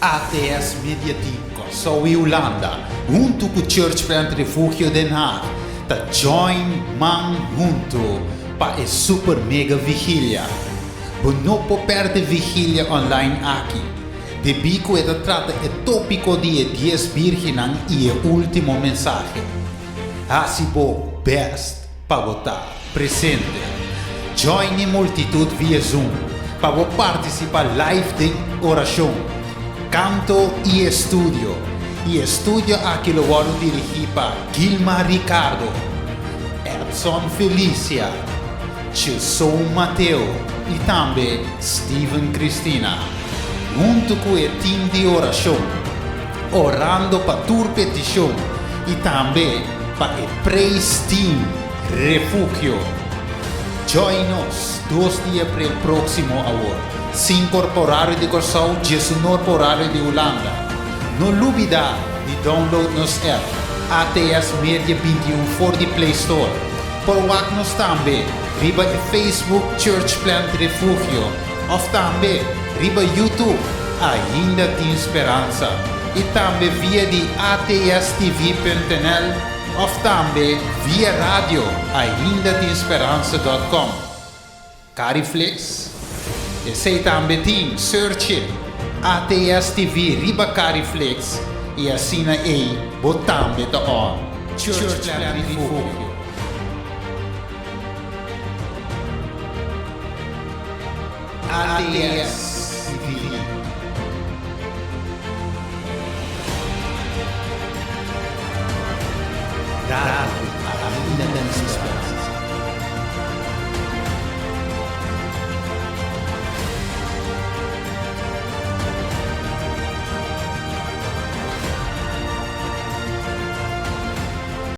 ATS Media Team Kòrsou i Hulanda huntu ku Church Plant Refugio Den Haag ta join man huntu pa e super mega vigilia. Bo no por pèrdè vigilia online aki, debí ku e ta trata e tópiko di e dies bírgennan i e último mensahe. Hasi bo bèst pa bo ta presente. Join e multitut via Zoom pa bo partisipá live den orashon, kanto i estudio. I e studio aki lo wòrdu dirigí pa Gilma Ricardo, Edson Felicia, Chilson Mateo i tambe Steven Cristina. Huntu ku e tim di orashon, orando pa tur petishon i tambe pa e Praise Team Refugio. Join nos dos di april próksimo awor, sinkor pa orario di Kòrsou, diesunor pa orario di Hulanda. No lubidá di download nos app ATS Media 21 for di Play Store. Por wak nos tambe riba e Facebook Church Plant Refugio òf tambe riba YouTube Ainda Tin Speransa i tambe via di atstv.nl òf tambe via radio aindatin-speransa dòt com. Cariflix? Esei tambe tin, search it, ATS TV riba Cariflix i asina ei bo tambe ta on. Church Plant Refugio. ATS TV.